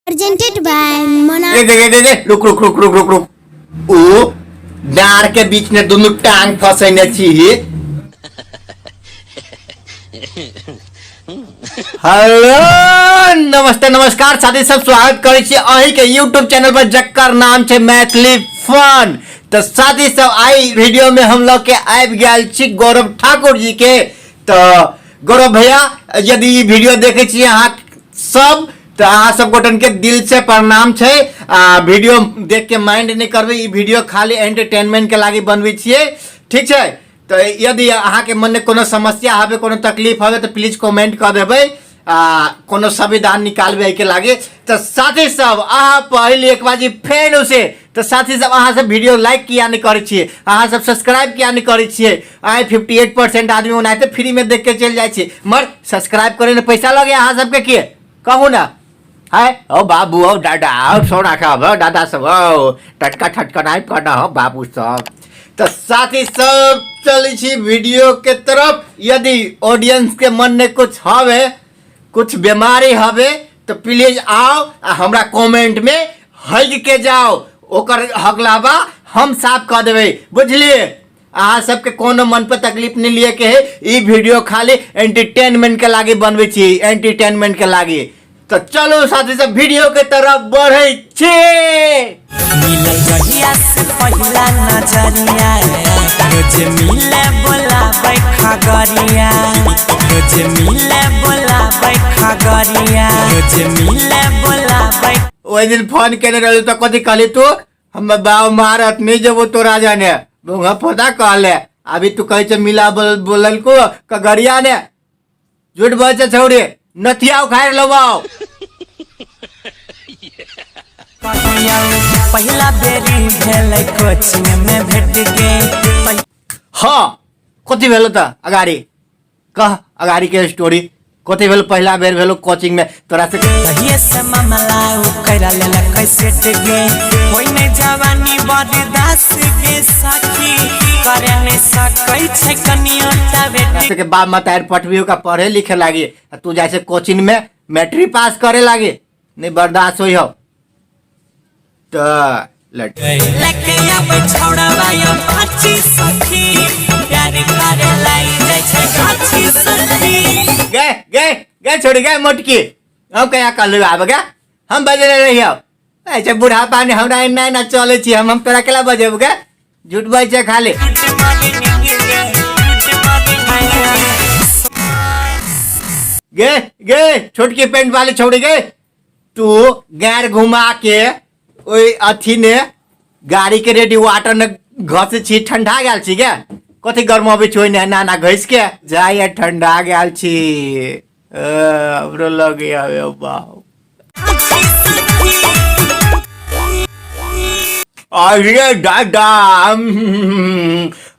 Presented by Mona. रे रे रे रे, रुक रुक रुक रुक रुक रुक। ओ डाँड़ के बीच में दुनू टांग फंसेने छी। हेलो, नमस्ते, नमस्कार साथी सब, स्वागत करै छी अहीं के यूट्यूब चैनल पर जकर नाम छै मैथिली फन। तो साथी सब, आई वीडियो में हम लोग के आबि गेल छी गौरव ठाकुर जी के। तो गौरव भैया, यदि ई वीडियो देखे छी अहाँ सब, तो अहाँ सब गोटन के दिल से प्रणाम छै। आ वीडियो देख के माइंड नहीं करबै, ई वीडियो खाली एंटरटेनमेंट के लागी बनबै छियै, ठीक छै? तो यदि अहाँ के मन में कोनो समस्या हवे, कोनो तकलीफ हवे, तो प्लीज कमेंट कर देबै आ कोनो संविधान निकालबै एहिके लागे। तो साथी सब, अहाँ पहले एक बाजी फेन उसे। तो साथी सब, अहाँ सब वीडियो लाइक किया नहीं करै छियै, अहाँ सब सब्सक्राइब किया नहीं करै छियै? आइ 58% आदमी ओनाहिते फ्री में देख के चलि जाइ छियै, मगर सब्सक्राइब करे में पैसा लगे अहाँ सबके के कहू ना है? ओ बाबू, ओ दादा, ओ सोना सब, ओ दादा सब, ओ टटका ठटका नहीं करना हो बाबू सब। तो साथी सब, चलै छी वीडियो के तरफ। यदि ऑडियंस के मन में कुछ हवे, कुछ बीमारी हवे, तो प्लीज आओ आ हमरा कमेंट में हग के जाओ, ओकर हगलावा हम साफ कर देबै, बुझलिए? अहाँ सबके कोनो मन पर तकलीफ नहीं लिए के है, ई वीडियो खाली एंटरटेनमेंट के लागी बनबै छी, एंटरटेनमेंट के लागी। तो चलो साथी सब, वीडियो के तरफ बढ़ै छी। मिलल जहिया से पहिला नजरिया, रोज मिले बोलाबै खगरिया, रोज मिले बोलाबै खगरिया, रोज मिले बोलाबै। ओहि दिन फोन केने रहलू तऽ कथी कहली तू? हमर बाप मारत, नहीं जेबो तोरा जाने बोंगा फोदा कहले। अभी तू कहै छै मिला बोलल को कगरिया ने, झूठ बोल छै छौड़ी, नथिया उखाड़ लबाओ। पहिला बेरी भेलै कोचिंग में भेट गे। हाँ, कथी भेलो तऽ अगाड़ी कह, अगाड़ी के स्टोरी कथी भेल? पहिला बेर भेलो कोचिंग में तोरा से। तहिए से मामला उकरा लेलक सेट गे, होई नै जवानी बर्दाश्त गे सखी, करे नै सकै छै कनियो टा बेटी। के बाप मतार पठबियो का पढ़े लिखे लागी आ तू जाइ छै कोचिंग में मैट्रिक पास करे लागी, नहीं बर्दाश्त होई हो तो लट लेके आबै छौड़ाबा यो पाची सखी, प्यार करे लाई जाइ छै गाछी सखी। गए गए गए छोड़ी गए मोटकी, हम कया कहलू आब गे, हम बजने रहियो ऐसे बुढ़ापा ने हमरा एना एना चले छी, हम तोरा केला बजेब गे? झूठ बजै छै खाली। गे गे छोटकी पेंट वाली छोड़ी गे, तू गैर घुमा के ओहि अथी ने गाड़ी के रेडी वाटर ने घसे छी, ठंडा गेल छी गे? कथी गरमबै छी ओहिने एना एना घसि के जाइए, ठंडा गेल छी। हमरो लगे आवे बाप। अरे दादा,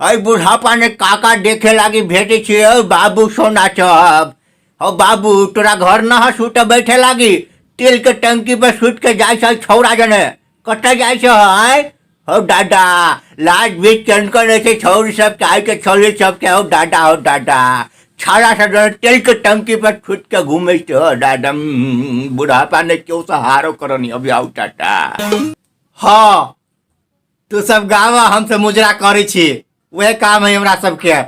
अरे बुढ़ापा ने काका देखे लागी भेटे छियै बाबू सोना सब। हौ बाबू, तोरा घर न ह सुत बैठे लागी? तेल के टंकी पर सुत के जाइ छै छौड़ा जने, कतऽ जाइ छै आय? हौ दादा, लाज बीच चनकन रहै छै छौड़ी सब के, आइ के छौड़ी सबके। हौ दादा, हौ दादा, छाड़ा सब जने तेल के टंकी पर छुट के घूमै छै। हौ दादा, बुढ़ापा ने केओ सहारो करनी अभी आउ टाटा। हाँ, तू सब गावा, हम सब मुजरा करै छी, वह काम है हमरा सबके।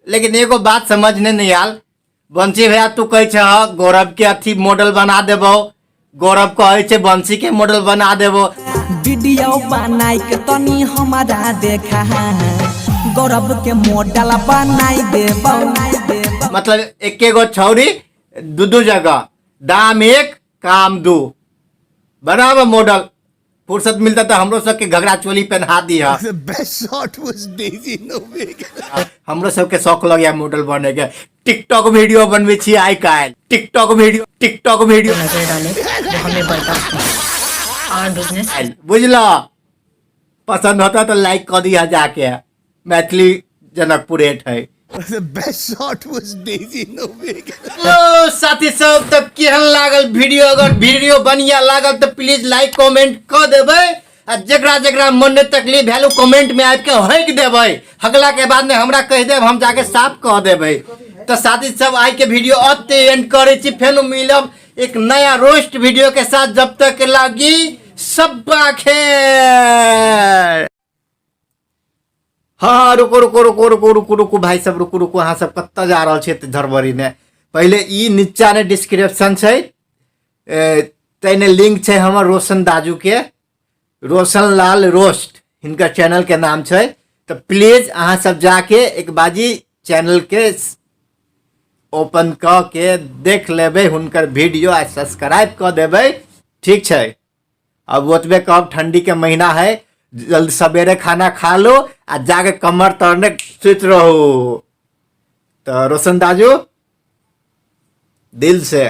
लेकिन एगो बात समझने नहीं आयल बंसी भैया, तू कहै छह गौरव के अथी मॉडल बना देबो, गौरव कहै छै बंसी के मॉडल बना देबो। वीडियो बनाई के तनी हमारा देखा, गौरव के मॉडल बनाई देबो। मतलब एके गो छौरी दू दू जगह, दाम एक काम दू, बनाबो मॉडल। फुर्सत मिलता तो हमरो सबके घघरा चोली पहना दिया। The best shot was Daisy Novik. हमरो सबके शौक लग गया मॉडल बने के, टिकटॉक वीडियो बनबै छी आइ काल्हि, टिकटॉक वीडियो, टिकटॉक वीडियो। नजर डाले वो हमें बर्दाश्त नहीं। Our business. बुझल? पसंद होता तो लाइक कर दिया जाके। मैथिली जनकपुर एट है। The best shot was Daisy Novik. Hello साथी सब, तब केहन लागल वीडियो? अगर वीडियो बढ़िया लागल तो प्लीज लाइक कमेंट कर देबै आ जकरा जकरा मन में तकलीफ भेल ओ कमेंट में आबि के हकि देबै, हकला के बाद में हमरा कहि देब, हम जाके साफ कऽ देबै। तऽ साथी सब, आइ के वीडियो अते एंड करै छी, फेनो मिलब एक नया रोस्ट वीडियो के साथ। जब तक लागी सब खेर। हाँ हाँ, रुको रुको रुको रुको रुको रुको भाई सब, रुको रुको, अहाँ सब कतऽ जा रहल छियै एते धड़बड़ी ने? पहिले ई नीचा ने डिस्क्रिप्शन छै, तैने लिंक छै हमर रोशन दाजू के, रोशन लाल रोस्ट हिनकर चैनल के नाम छै। तऽ प्लीज अहाँ सब जाके एक बाजी चैनल के ओपन कऽ के देख लेबै हुनकर वीडियो आ सब्सक्राइब कऽ देबै, ठीक छै? अब ओतबे कहब, ठंडी के महीना है, जल्द सवेरे खाना खा लो आ जाके कमर तरने सुति रहू। तऽ रोशन दाजू, दिल से।